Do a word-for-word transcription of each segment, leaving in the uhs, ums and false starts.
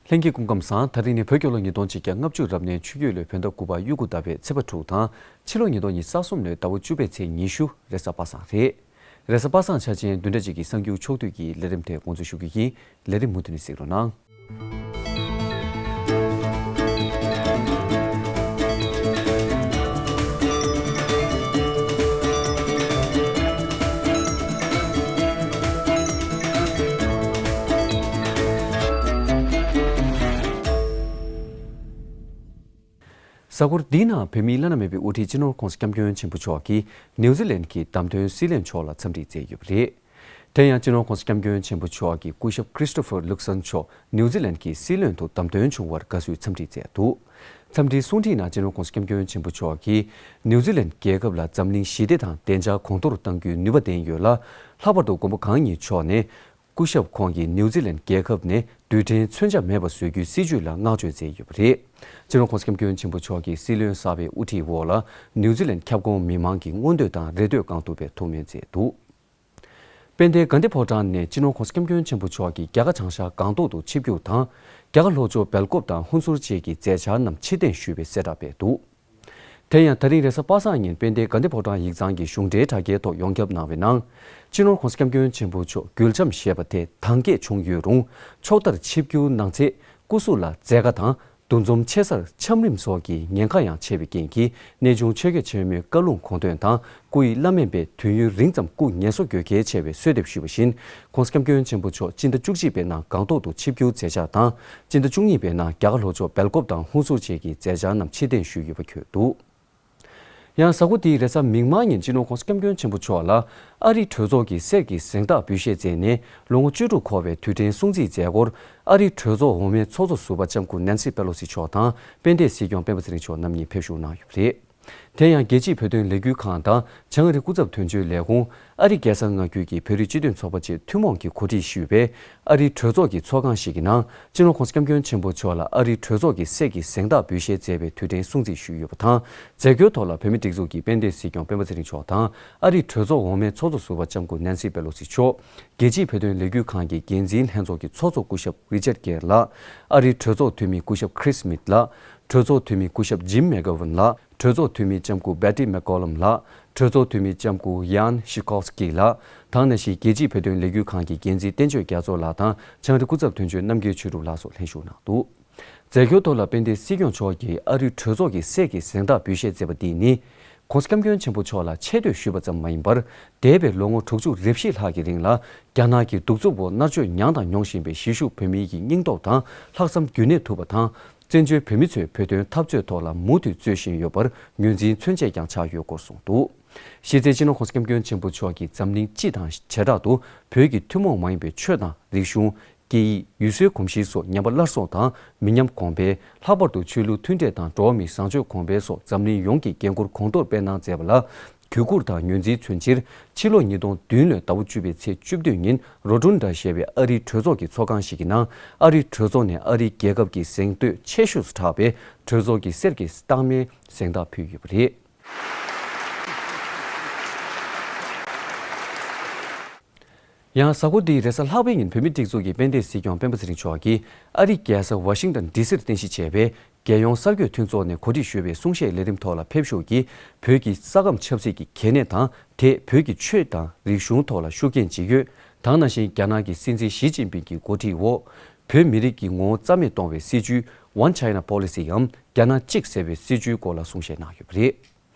ལྷན་རྒྱས་སྐུ་ཁམས་བཟང་། ད་རིང་ནི་བོད་རྒྱལ་ལོ་ཉིས་སྟོང་ཆིག་བརྒྱ་ལྔ་བཅུ་རབ་གནས་ཆུ་རྒྱུས་ལོའི་བོད་ཟླ་དགུ་པ་དབྱུག་གུ་ཟླ་བའི་ཚེས་པ་དྲུག་དང་། ཕྱི་ལོ་ཉིས་སྟོང་ཉི་ཤུ་རྩ་གསུམ་ལོའི་ཟླ་བ་བཅུ་པའི་ཚེས་ཉི་ཤུ། རེས་གཟའ་པ་སངས་རེད། རེས་གཟའ་པ་སངས་འཆར་ཅན་བདུན་ཕྲག་གཅིག་གི་གསར་འགྱུར་ཕྱོགས་བསྡུས་ཀྱི་ལས་རིམ་དེ་དགོངས་ཚུལ་ཞུ་རྒྱུ་ཡིན། ལས་རིམ་མུ་མཐུད་ནས་གཟིགས་རོགས་གནང་། གཟའ་འཁོར་འདིའི་ནང་བོད་མིའི་བླ་ན་མེད་པའི་དབུ་ཁྲིད་སྤྱི་ནོར་༸གོང་ས་༸སྐྱབས་མགོན་ཆེན་པོ་མཆོག་གིས་ནིའུ་ཛི་ལན་གྱི་བདམས་ཐོན་སྲིད་བློན་མཆོག་ལ་འཚམས་འདྲི་མཛད་ཡོད་པ་རེད། དེ་ཡང་སྤྱི་ནོར་༸གོང་ས་༸སྐྱབས་མགོན་ཆེན་པོ་མཆོག་གིས་སྐུ་ཞབས་Christopher Luxon་མཆོག་ནིའུ་ཛི་ལན་གྱི་སྲིད་བློན་དུ་བདམས་ཐོན་བྱུང་བར་དགའ་བསུའི་འཚམས་འདྲི་མཛད་འདུག་འཚམས་འདྲིའི་གསུང་འཕྲིན་ནང་སྤྱི་ནོར་༸གོང་ས་༸སྐྱབས་མགོན་ཆེན་པོ་མཆོག་གིས་ནིའུ་ཛི་ལན་རྒྱལ་ཁབ་ལ་འཛམ་གླིང་ཞི་བདེ་དང་བདེ་འཇགས་གོང་མཐོར་གཏང་རྒྱུའི་ནུས་པ་ལྡན་ཡོད་ལ། ལྷག་པར་དུ་མགོན་པོ་གང་ཉིད་མཆོག་ནས། སྐུ་ཞབས་ཁོང་གིས་ནིའུ་ཛི་ལན་རྒྱལ་ཁབ་ནས་རྡུལ་ཕྲན་མཚོན་ཆ་མེད་པ་བཟོ་རྒྱུའི་སྲིད་ཇུས་ལ་བསྔགས་བརྗོད་མཛད་ཡོད་པ་རེད། སྤྱི་ནོར་༸གོང་ས་༸སྐྱབས་མགོན་ཆེན་པོ་མཆོག་གིས་སྲིད་བློན་གསར་པའི་དབུ་ཁྲིད་འོག་ལ་ནིའུ་ཛི་ལན་ཁྱབ་ཁོངས་མི་མང་གི་མངོན་འདོད་དང་རེ་འདོད་བསྐང་ཐུབ་པའི་ཐུགས་སྨོན་མཛད་འདུག་དཔལ་ལྡན་དགའ་ལྡན་ཕོ་བྲང་ནས་སྤྱི་ནོར་༸གོང་ས་༸སྐྱབས་མགོན་ཆེན་པོ་མཆོག་གིས་རྒྱ་གར་བྱང་ཤར་སྒང་ཏོག་ཏུ་ཆིབས་བསྒྱུར་དང་། རྒྱ་གར་ལྷོ་ཕྱོགས་སྦེལ་ཀོབ་དང་ཧུན་སུར་བཅས་ཀྱི་མཛད་འཆར་རྣམས་ཕྱིར་འཐེན་ཞུས་པའི་གསལ་བསྒྲགས་སྤེལ་འདུག་དེ་ཡང་ད་རིང་རེས་གཟའ་པ་སངས་ཉིན་དཔལ་ལྡན་དགའ་ལྡན་ཕོ་བྲང་ཡིག་ཚང་གི་གཞུང་འབྲེལ་དྲ་རྒྱའི་ཐོག་ཡོངས་ཁྱབ་གནང་བའི་ནང་། སྤྱི་ནོར་༸གོང་ས་༸སྐྱབས་མགོན་ཆེན་པོ་མཆོག་འགུལ་འཆམ་ཞེས་པ་དེ་དང་འགྱེད་བྱུང་ཡོད་རུང་། ཕྱོགས་མཐར་ཆིབས་བསྒྱུར་གནང་ཚེ། སྐུ་གཟུགས་ལ་མཛེས་དགའ་དང་། འདུ་འཛོམས་ཆེ་སར་ཆམ་རིམས་སོགས་ཀྱི་ཉེན་ཁ་ཡང་ཆེ་བའི་རྐྱེན་གྱིས། གནས་ཆུང་ཆོས་དགེ་ཆེན་མོའི་བཀའ་ལུང་དགོངས་དོན་དང་། སྐུ་ཡི་བླ་མེད་པའི་དུས་ཡུན་རིང་ཙམ་སྐུ་ངལ་གསོ་དགོས་གལ་ཆེ་བའི་གསོལ་འདེབས་ཞུས་པ་བཞིན། ༸གོང་ས་༸སྐྱབས་མགོན་ཆེན་པོ་མཆོག་སྤྱི་ཟླ་བཅུ་གཅིག་པའི་ནང་སྒང་ཏོག་ཏུ་ཆིབས་བསྒྱུར་མཛད་འཆར་དང་། སྤྱི་ཟླ་བཅུ་གཉིས་པའི་ནང་རྒྱ་གར་ལྷོ་ཕྱོགས་སྦེལ་ཀོབ་དང་ཧུན་སུར་བཅས་ཀྱི་མཛད་འཆར་རྣམས་ཕྱིར་འཐེན་ཞུས་ཡོད་པ་འཁོད་འདུག་ཡང་གཟའ་འཁོར་འདིའི་རེས་གཟའ་མིག་དམར་ཉིན་སྤྱི་ནོར་༸གོང་ས་༸སྐྱབས་མགོན་ཆེན་པོ་མཆོག་ལ་ཨ་རིའི་གྲོས་ཚོགས་ཀྱི་གསེར་གྱི་གཟེངས་རྟགས་འབུལ་བཞེས་མཛད་ནས། ལོ་ངོ་བཅུ་དྲུག་འཁོར་བའི་དུས་དྲན་སྲུང་བརྩིའི་མཛད་སྒོར་ཨ་རིའི་གྲོས་ཚོགས་འོག་མའི་ཚོགས་གཙོ་ཟུར་པ་ལྕམ་སྐུ་ནན་སི་པེ་ལོ་སི་མཆོག་དང་། དཔལ་ལྡན་སྲིད་སྐྱོང་སྤེན་པ་ཚེ་རིང་མཆོག་རྣམ་གཉིས་ཕེབས་བཞུགས་གནང་ཡོད་པ་རེད། དེ་ཡང་རྒྱལ་སྤྱིའི་བོད་དོན་ལས་འགུལ་ཁང་དང་། བྱང་ཨ་རི་སྐུ་ཚབ་དོན་གཅོད་ལས་ཁུངས། ཨ་རིའི་རྒྱལ་ས་མངའ་ཁུལ་གྱི་བོད་རིགས་སྤྱི་མཐུན་ཚོགས་པ་བཅས་ཐུན་མོང་གིས་གོ་སྒྲིག་ཞུས་པའི་ཨ་རིའི་གྲོས་ཚོགས་ཀྱི་ཚོགས་ཁང་ཞིག་གི་ནང་། སྤྱི་ནོར་༸གོང་ས་༸སྐྱབས་མགོན་ཆེན་པོ་མཆོག་ལ་ཨ་རིའི་གྲོས་ཚོགས་ཀྱི་གསེར་གྱི་གཟེངས་རྟགས་འབུལ་བཞེས་མཛད་པའི་དུས་དྲན་སྲུང་བརྩི་ཞུས་ཡོད་པ་དང་། མཛད་སྒོའི་ཐོག་ལ་བོད་མིའི་སྒྲིག་འཛུགས་ཀྱི་དཔལ་ལྡན་སྲིད་སྐྱོང་སྤེན་པ་ཚེ་རིང་མཆོག་དང་། ཨ་རིའི་གྲོས་ཚོགས་འོག་མའི་ཚོགས་གཙོ་ཟུར་པ་ལྕམ་སྐུ་ནན་སི་པེ་ལོ་སི་མཆོག་རྒྱལ་སྤྱིའི་བོད་དོན་ལས་འགུལ་ཁང་གི་འགན་འཛིན་ལྷན་ཚོགས་ཀྱི་ཚོགས་གཙོ་སྐུ་ཞབས་རི་ཅར་གེར་ལགས། ཨ་རིའི་གྲོས་ཚོགས་འཐུས་མི་སྐུ་ཞབས་ཁྲིས་སྨིད་ལགས། གྲོས་ཚོགས་འཐུས་མི་སྐུ་ཞབས་ཇིམ་མེག་གྷོ་ཝན་ལགས། གྲོས་ཚོགས་འཐུས་མི་ལྕམ་སྐུ་བེ་ཏི་མེག་ཀོ་ལམ་ལགས། གྲོས་ཚོགས་འཐུས་མི་ལྕམ་སྐུ་ཡཱན་ཤི་ཀོབ་སི་ཀི་ལགས། དེ་ནང་བཞིན་རྒྱལ་སྤྱིའི་བོད་དོན་ལས་འགུལ་ཁང་གི་འགན་འཛིན་བསྟན་ཆོས་རྒྱ་མཚོ་ལགས་དང་། བྱང་རི་སྐུ་ཚབ་དོན་གཅོད་རྣམ་རྒྱལ་ཆོས་གྲུབ་ལགས་སོགས་ལྷན་ཞུགས་གནང་འདུག་མཛད་སྒོའི་ཐོག་ལ་དཔལ་ལྡན་སྲིད་སྐྱོང་མཆོག་གིས་ཨ་རིའི་གྲོས་ཚོགས་ཀྱི་གསེར་གྱི་གཟེངས་རྟགས་འབུལ་བཞེས་མཛད་པ་འདི་ནི། ༸གོང་ས་༸སྐྱབས་མགོན་ཆེན་པོ་མཆོག་ལ་ཆེ་བསྟོད་ཞུས་པ་ཙམ་མ་ཡིན་པར། འདས་པའི་ལོ་ངོ་དྲུག་ཅུ་རེ་བཞི་ལྷག་གི་རིང་ལ། རྒྱ་ནག་གི་གདུག་རྩུབ་འོག་མནར་གཅོད་མྱངས་དང་མྱོང་བཞིན་པའི་གཞིས་བཞུགས་བོད་མིའི་གི་སྙིང་སྟོབས་དང་། ལྷག་བསམ་རྒྱུན་གནས་ཐུབ་པ་དང་། བཙན་བྱོལ་བོད་མི་ཚོས་བོད་དོན་འཐབ་རྩོད་ཐོག་ལ་མུ་མཐུད་རྩོད་བཞིན་ཡོད་པར་ངོས་འཛིན་མཚོན་བྱེད་ཀྱང་ཆགས་ཡོད་སྐོར་གསུངས་འདུག་གཞི་རྩའི་སྤྱི་ནོར་༸གོང་ས་༸སྐྱབས་མགོན་ཆེན་པོ་མཆོག་གིས་འཛམ་གླིང་སྤྱི་དང་བྱེ་བྲག་ཏུ་བོད་ཀྱི་ཐུན་མོང་མ་ཡིན་པའི་ཆོས་དང་རིག་གཞུང་། སྐད་ཡིག་ཡུལ་སྲོལ་གོམས་གཤིས་སོགས་ཉམས་པ་སླར་གསོ་དང་མི་ཉམས་གོང་འཕེལ། ལྷག་པར་དུ་ཆོས་ལུགས་མཐུན་སྒྲིལ་དང་འགྲོ་བ་མིའི་བཟང་སྤྱོད་གོང་འཕེལ་སོགས་འཛམ་གླིང་ཡོངས་ཀྱི་འགན་འཁུར་གོང་མཐོར་སྤེལ་གནང་མཛད་པ་ལ་གུས་བཀུར་དང་ངོས་འཛིན་མཚོན་ཕྱིར། ཕྱི་ལོ་ཉིས་སྟོང་བདུན་ལོའི་ཟླ་བ་བཅུ་པའི་ཚེས་བཅུ་བདུན་ཉིན་རོ་ཊུན་ཌ་ཞེས་པའི་ཨ་རིའི་གྲོས་ཚོགས་ཀྱི་ཚོགས་ཁང་ཞིག་གི་ནང་། ཨ་རིའི་གྲོས་ཚོགས་ནས་ཨ་རིའི་རྒྱལ་ཁབ་ཀྱི་གཟེངས་བསྟོད་ཆེ་ཤོས་སུ་གྲགས་པའི་གྲོས་ཚོགས་ཀྱི་གསེར་གྱི་རྟགས་མའི་གཟེངས་རྟགས་ཕུལ་ཡོད་པ་རེད། ཡང་གཟའ་འཁོར་འདིའི་རེས་གཟའ་ལྷག་པའི་ཉིན་བོད་མིའི་སྒྲིག་འཛུགས་ཀྱི་དཔལ་ལྡན་སྲིད་སྐྱོང་སྤེན་པ་ཚེ་རིང་མཆོག་གིས་ཨ་རིའི་རྒྱལ་ས་ཝ་ཤིང་ཏོན་ཌི་སིར་རྟེན་གཞི་བྱས་པའི་རྒྱལ་ཡོངས་གསར་འགོད་མཐུན་ཚོགས་ནས་གོ་སྒྲིག་ཞུས་པའི་གསུང་བཤད་ལས་རིམ་ཐོག་ལ་ཕེབས་ཞུགས་ཀྱིས། བོད་ཀྱི་ས་ཁམས་ཆབ་སྲིད་ཀྱི་གལ་གནད་དང་། དེས་བོད་ཀྱི་ཆོས་དང་རིག་གཞུང་ཐོག་ལ་ཤུགས་རྐྱེན་ཇི་ཡོད། དེ་ནང་བཞིན་རྒྱ་ནག་གི་སྲིད་འཛིན་ཞི་ཅིན་ཕིང་གི་འགོ་ཁྲིད་འོག་བོད་མི་རིགས་ཀྱི་ངོ་བོ་རྩ་མེད་གཏོང་བའི་སྲིད་ཇུས། One China Policy འམ། རྒྱ་ནག་གཅིག་ཟེར་བའི་སྲིད་ཇུས་སྐོར་ལ་གསུང་བཤད་གནང་ཡོད་པ་རེད།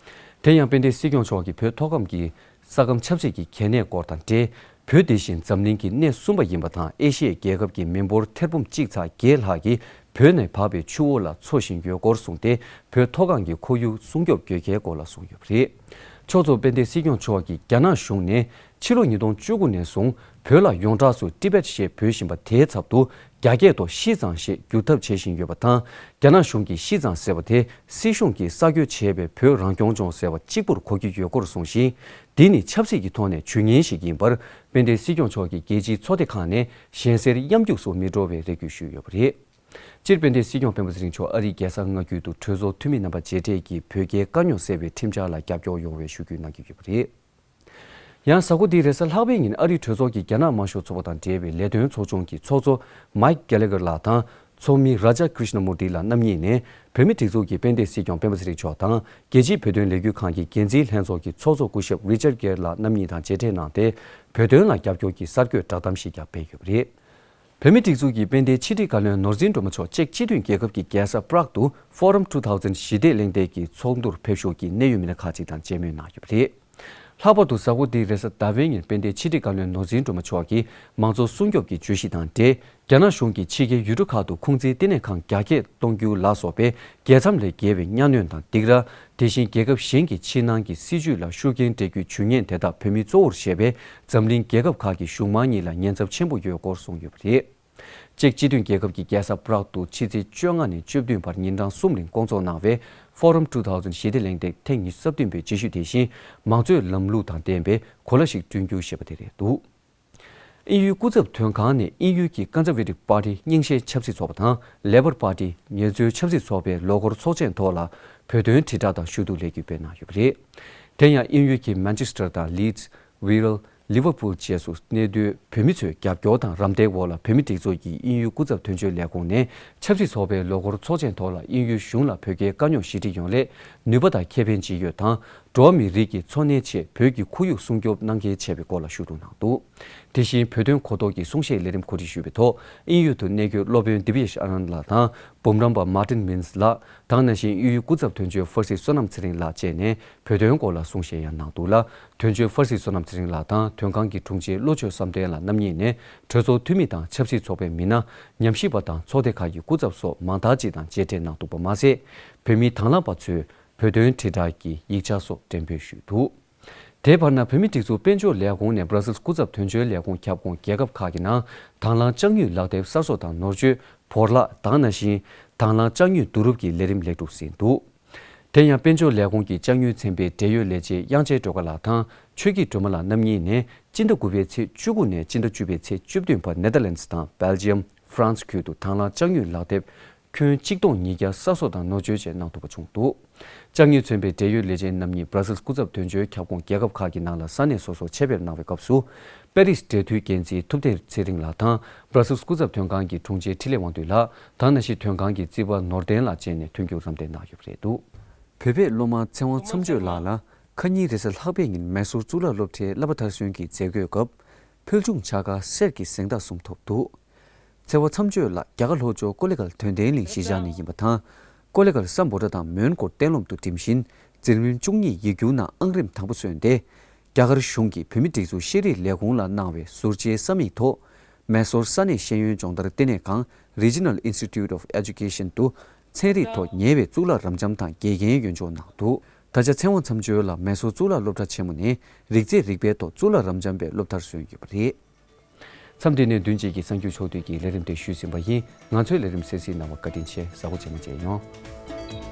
དེ་ཡང་དཔལ་ལྡན་སྲིད་སྐྱོང་མཆོག་གིས་བོད་མཐོ་སྒང་གི་ས་ཁམས་ཆབ་སྲིད་ཀྱི་གལ་གནད་སྐོར་དང་འབྲེལ། བོད་དེ་བཞིན་འཛམ་གླིང་གི་སྣེ་གསུམ་པ་ཡིན་པ་དང་། ཨེ་ཤི་ཡའི་རྒྱལ་ཁབ་ཀྱི་མི་འབོར་ཐེར་འབུམ་གཅིག་ཚེག་བརྒྱད་ལྷག་གིས་བོད་ནས་བབས་པའི་ཆུ་བོ་ལ་འཚོ་བཞིན་ཡོད་སྐོར་གསུངས་ཏེ། བོད་མཐོ་སྒང་གི་ཁོར་ཡུག་སྲུང་སྐྱོབ་དགོས་གལ་སྐོར་ལ་གསུངས་ཡོད་པ་རེད། ཕྱོགས་མཚུངས་དཔལ་ལྡན་སྲིད་སྐྱོང་མཆོག་གིས་རྒྱ་ནག་གཞུང་ནས་ཕྱི་ལོ་ཉིས་སྟོང་བཅུ་དགུ་ནས་བཟུང་བོད་ལ་ཡོངས་གྲགས་སུ་ཏི་བེད་ཞེས་འབོད་བཞིན་པ་དེའི་ཚབ་ཏུ། རྒྱ་སྐད་ཐོག་ཤི་ཙང་ཞེས་བསྒྱུར་ཐབས་བྱེད་བཞིན་ཡོད་པ་དང་། རྒྱ་ནག་གཞུང་གིས་ཤི་ཙང་ཟེར་བ་དེ་སྲིད་གཞུང་གིས་གསར་བསྐོས་བྱས་པའི་བོད་རང་སྐྱོང་ལྗོངས་ཟེར་བ་གཅིག་པུར་གོ་གི་ཡོད་སྐོར་གསུངས་ཤིང་། འདི་ནི་ཆབ་སྲིད་ཀྱི་ཐོག་ནས་ཇུས་ངན་ཞིག་ཡིན་པར། དཔལ་ལྡན་སྲིད་སྐྱོང་མཆོག་གིས་རྒྱལ་སྤྱིའི་ཚོགས་སྡེ་ཁག་ནས་གཞན་སེལ་གཡམ་རྒྱུགས་སོགས་མི་འགྲོ་བའི་རེ་སྐུལ་ཞུས་ཡོད་པ་རེད། སྤྱིར་དཔལ་ལྡན་སྲིད་སྐྱོང་སྤེན་པ་ཚེ་རིང་མཆོག་ཨ་རིའི་རྒྱལ་ས་མངའ་ཁུལ་དུ་གྲོས་ཚོགས་འཐུས་མི་རྣམ་པ་མཇལ་འཕྲད་ཀྱིས་བོད་རྒྱའི་དཀའ་རྙོག་སེལ་བའི་ཁྲིམས་འཆར་ལ་རྒྱབ་སྐྱོར་ཡོང་བའི་ཞུ་སྐུལ་གནང་གི་ཡོད་པ་རེད། ཡང་གཟའ་འཁོར་འདིའི་རེས་གཟའ་ལྷག་པའི་ཉིན་ཨ་རིའི་གྲོས་ཚོགས་ཀྱི་རྒྱ་ནག་དམར་ཤོག་ཚོགས་པ་དང་འབྲེལ་བའི་ལས་དོན་ཚོགས་ཆུང་གི་ཚོགས་གཙོ་མའིག་གྷེ་ལེ་གྷར་ལགས་དང་ ཚོགས་མི་རཱ་ཇཱ་ཀྲིཤ་ན་མུར་ཏི་ལགས་རྣམ་གཉིས་ནས་བོད་མིའི་སྒྲིག་འཛུགས་ཀྱི་དཔལ་ལྡན་སྲིད་སྐྱོང་སྤེན་པ་ཚེ་རིང་མཆོག་དང་རྒྱལ་སྤྱིའི་བོད་དོན་ལས་འགུལ་ཁང་གི་འགན་འཛིན་ལྷན་ཚོགས་ཀྱི་ཚོགས་གཙོ་སྐུ་ཞབས་རི་ཅར་གེར་ལགས་རྣམ་གཉིས་དང་མཇལ་འཕྲད་གནང་སྟེ། བོད་དོན་ལ་རྒྱབ་སྐྱོར་གྱི་གསར་འགོད་བསྒྲགས་གཏམ་ཞིག་ཀྱང་སྤེལ་ཡོད་པ་རེད། བོད་མིའི་སྒྲིག་འཛུགས་ཀྱི་དཔལ་ལྡན་ཕྱི་དྲིལ་བཀའ་བློན་ནོར་འཛིན་སྒྲོལ་མ་མཆོག་ཅེཀ་སྤྱི་མཐུན་རྒྱལ་ཁབ་ཀྱི་རྒྱལ་ས་པ་རག་ཏུ་Forum two thousand ཞི་བདེ་གླེང་སྟེགས་ཀྱི་ཚོགས་འདུར་ཕེབས་ཞོར་གྱི་གནད་ཡོད་མི་སྣ་ཁག་ཅིག་དང་མཇལ་མོལ་གནང་ཡོད་པ་རེད། ལྷག་པར་དུ་གཟའ་འཁོར་འདིའི་རེས་གཟའ་ཟླ་བའི་ཉིན་དཔལ་ལྡན་ཕྱི་དྲིལ་བཀའ་བློན་ནོར་འཛིན་སྒྲོལ་མ་མཆོག་གིས་མང་གཙོ་སྲུང་སྐྱོབ་ཀྱི་བརྗོད་གཞི་དང་འབྲེལ། རྒྱ་ནག་གཞུང་གིས་ཕྱི་རྒྱལ་ཡུལ་གྲུ་ཁག་ཏུ་ཁུང་ཙི་ལྟེ་གནས་ཁང་རྒྱ་སྐྱེད་གཏོང་རྒྱུ་ལ་སོགས་པའི་རྒྱལ་མཚམས་ལས་བརྒལ་བའི་གཉའ་གནོན་དང་སྡིགས་ར། དེ་བཞིན་རྒྱལ་ཁབ་གཞན་གྱི་ཕྱི་ནང་གི་སྲིད་བྱུས་ལ་ཤུགས་རྐྱེན་སྤྲད་རྒྱུའི་ཇུས་ངན་དེ་དག་བོད་མིས་གཙོ་བོར་བྱས་པའི་འཛམ་གླིང་རྒྱལ་ཁབ་ཁག་གི་གཞུང་མང་གཉིས་ལ་ཉེན་ཚབས་ཆེན་པོ་ཡོད་སྐོར་གསུངས་ཡོད་པ་རེད། ཅེཀ་སྤྱི་མཐུན་རྒྱལ་ཁབ་ཀྱི་རྒྱལ་ས་པ་རག་ཏུ་ཕྱི་ཚེས་བཅོ་ལྔ་ནས་བཅུ་བདུན་བར་ཉིན་གྲངས་གསུམ་རིང་བསྐོང་ཚོགས་གནང་བའི་Forum two thousand ཞི་བདེ་གླེང་སྟེགས་ཐེངས་ཉི་ཤུ་རྩ་བདུན་པའི་རྗེས་ཤུལ་དེ་བཞིན་མང་གཙོའི་ལམ་ལུགས་དང་ལྡན་པའི་གོ་ལ་ཞིག་བསྐྲུན་རྒྱུ་ཞེས་པ་དེ་རེད་འདུག་དབྱིན་ཡུལ་སྐུ་ཚབ་དོན་ཁང་ནས་དབྱིན་ཡུལ་གྱི་Conservative Party རྙིང་ཞེན་ཆབ་སྲིད་ཚོགས་པ་དང་Labor Party ངལ་རྩོལ་ཆབ་སྲིད་ཚོགས་པའི་ལོ་འཁོར་ཚོགས་ཆེན་ཐོག་ལ་བོད་དོན་དྲིལ་བསྒྲགས་དང་ཞུ་གཏུག་ལས་འགུལ་སྤེལ་གནང་ཡོད་པ་རེད། དེ་ཡང་དབྱིན་ཡུལ་གྱི་Manchester དང་Leeds Wirral Liverpool བཅས་སུ་གནས་སྡོད་བོད་མི་ཚོའི་རྒྱབ་སྐྱོར་དང་རམ་འདེགས་འོག་ལ་བོད་མིའི་སྒྲིག་འཛུགས་ཀྱི་དབྱིན་ཡུལ་སྐུ་ཚབ་དོན་གཅོད་ལས་ཁུངས་ནས་ཆབ་སྲིད་ཚོགས་པའི་ལོ་འཁོར་ཚོགས་ཆེན་ཐོག་ལ་དབྱིན་ཡུལ་གཞུང་ལ་བོད་རྒྱའི་དཀའ་རྙོག་ཞི་འགྲིག་ཡོང་སླད་ནུས་པ་དང་ཁེ་ཕན་ཇི་ཡོད་དང་། འགྲོ་བ་མིའི་རིགས་ཀྱི་འཚོ་གནས་ཆེད་བོད་ཀྱི་ཁོར་ཡུག་སྲུང་སྐྱོབ་གནང་གལ་ཆེ་བའི་སྐོར་ལ་ཞུ་གཏུག་གནང་འདུག་དེ་བཞིན་བོད་དོན་གོ་རྟོགས་ཀྱི་གསུང་བཤད་ལས་རིམ་གོ་སྒྲིག་ཞུས་པའི་ཐོག་དབྱིན་ཡུལ་དུ་གནས་འཁོད་སློབ་དཔོན་Diviyesh Anand ལགས་དང་འབུམ་རམས་པ་Martin Minns ལགས་དང་ནང་བཞིན་དབྱིན་ཡུལ་སྐུ་ཚབ་དོན་གཅོད་ཧྥར་སི་བསོད་ནམས་ཚེ་རིང་ལགས་བཅས་ནས་བོད་དོན་སྐོར་ལ་གསུང་བཤད་ཡང་གནང་འདུག་ལ། དོན་གཅོད་ཧྥར་སི་བསོད་ནམས་ཚེ་རིང་ལགས་དང་དོན་ཁང་གི་དྲུང་ཆེ་བློ་ཆོས་བསམ་གཏན་ལགས་རྣམ་གཉིས་ནས་གྲོས་ཚོགས་འཐུས་མི་དང་ཆབ་སྲིད་ཚོགས་པའི་མི་སྣ། ཉམས་ཞིབ་པ་དང་ཚོགས་སྡེ་ཁག་གི་སྐུ་ཚབ་སོགས་མང་དག་ཅིག་དང་མཇལ་འཕྲད་གནང་འདུག་པ་མ་ཟད། བོད་མིའི་དྭང་བླངས་པ་ཚོས་བོད་དོན་དྲིལ་བསྒྲགས་ཀྱི་ཡིག་ཆ་སོགས་འགྲེམས་སྤེལ་ཞུས་འདུག་དེའི་བར་ན་བོད་མིའི་སྒྲིག་འཛུགས་དཔལ་འབྱོར་ལས་ཁུངས་ནས་Brussels སྐུ་ཚབ་དོན་གཅོད་ལས་ཁུངས་ཁྱབ་ཁོངས་རྒྱལ་ཁབ་ཁག་གི་ནང་དྭང་བླངས་ལྕགས་དངུལ་ལག་དེབ་གསར་བཟོ་དང་ནོར་བཅོས། བོར་བརླག་དང་ནང་བཞིན་དྭང་བླངས་ལྕགས་དངུལ་བསྡུ་རུབ་ཀྱི་ལས་རིམ་ལེགས་གྲུབ་ཟིན་འདུག་དེ་ཡང་དཔལ་འབྱོར་ལས་ཁུངས་ཀྱི་ལྕགས་དངུལ་ཚན་པའི་འབྲེལ་ཡོད་ལས་བྱེད་དབྱངས་ཅན་སྒྲོལ་དཀར་ལགས་དང་ཆོས་སྐྱིད་སྒྲོལ་མ་ལགས་རྣམ་གཉིས་ནས་སྤྱི་ཟླ་དགུ་པའི་ཚེས་བཅུ་དགུ་ནས་སྤྱི་ཟླ་བཅུ་པའི་ཚེས་བཅུ་བདུན་བར་Netherlands དང་Belgium France ཁུལ་དུ་དྭང་བླངས་ལྕགས་དངུལ་ལག་དེབ་ཁྱོན་གཅིག་སྟོང་ཉིས་བརྒྱ་གསར་བཟོ་དང་ནོར་བཅོས་བཅས་གནང་ཐུབ་པ་བྱུང་འདུག་ལྕགས་དངུལ་ཚན་པའི་འབྲེལ་ཡོད་ལས་བྱེད་རྣམ་གཉིས་Brussels སྐུ་ཚབ་དོན་གཅོད་ཁྱབ་ཁོངས་རྒྱལ་ཁབ་ཁག་གི་ནང་ལ་ས་གནས་སོ་སོར་ཆེད་ཕེབས་གནང་བའི་སྐབས་སུ། པེ་རིས་འབྲེལ་མཐུད་འགན་འཛིན་ཐུབ་བསྟན་ཚེ་རིང་ལགས་དང་Brussels སྐུ་ཚབ་དོན་ཁང་གི་དྲུང་ཆེ་འཕྲིན་ལས་དབང་འདུས་ལགས་དང་ནང་བཞིན་དོན་ཁང་གི་རྩིས་པ་ནོར་ལྡན་ལགས་བཅས་ནས་མཐུན་འགྱུར་རམ་འདེགས་གནང་ཡོད་པ་རེད་འདུག་བོད་པའི་སློབ་མ་ཚེ་དབང་མཚམས་གཅོད་ལགས་ལ་ཁ་ཉིན་རེས་གཟའ་ལྷག་པའི་ཉིན་མེ་སོར་གཙུག་ལག་སློབ་གྲྭའི་བསླབ་པ་མཐར་སོན་གྱི་མཛད་སྒོའི་སྐབས་ཕུལ་བྱུང་ཕྱག་དཀར་གསེར་གྱི་གཟེངས་རྟགས་གསུམ་ཐོབ་འདུག་ཚེ་དབང་མཚམས་གཅོད་ལགས་རྒྱ་གར་ལྷོ་ཕྱོགས་ཀོ་ལི་གྷལ་དོན་ལྡན་གླིང་གཞིས་ཆགས་ནས་ཡིན་པ་དང་། ཀོ་ལི་གྷལ་སམ་བྷོ་ཊ་དང་མོན་གྷོར་གཏན་སློབ་ཏུ་འགྲིམས་ཤིང་འཛིན་རིམ་བཅུ་གཉིས་ཡིག་སྒྱུར་ནང་ཨང་རིམ་དང་པོ་སོན་ཏེ། རྒྱ་གར་གཞུང་གིས་བོད་མིའི་སྒྲིག་འཛུགས་ཤེས་རིག་ལས་ཁུངས་ལ་གནང་བའི་ཟུར་བཅད་ས་མིག་ཐོག་མེ་སོར་ས་གནས་ཤེས་ཡོན་སྦྱོང་བརྡར་ལྟེ་གནས་ཁང་Regional Institute of Education དུ་ཚན་རིག་ཐོག་ཉེ་བའི་གཙུག་ལག་རབ་འབྱམས་དང་དགེ་རྒན་ཡོན་སྦྱོང་གནང་འདུག་ད་ཆ་ཚེ་དབང་མཚམས་གཅོད་ལགས་མེ་སོར་གཙུག་ལག་སློབ་གྲྭ་ཆེན་མོ་ནས་རིག་རྩེད་རིག་པའི་ཐོག་གཙུག་ལག་རབ་འབྱམས་པའི་སློབ་མཐར་སོན་ཡོད་པ་རེད། མཚམས་འདི་ནས་བདུན་གཅིག་གི་གསར་འགྱུར་ཕྱོགས་བསྡུས་ཀྱི་ལས་རིམ་དེ་ཞུས་ཟིན་པ་ཡིན། ང་ཚོའི་ལས་རིམ་གསན་གཟིགས་གནང་བར་བཀའ་དྲིན་ཆེ། གཟའ་འཁོར་རྗེས་མ་མཇལ་ཡོང་།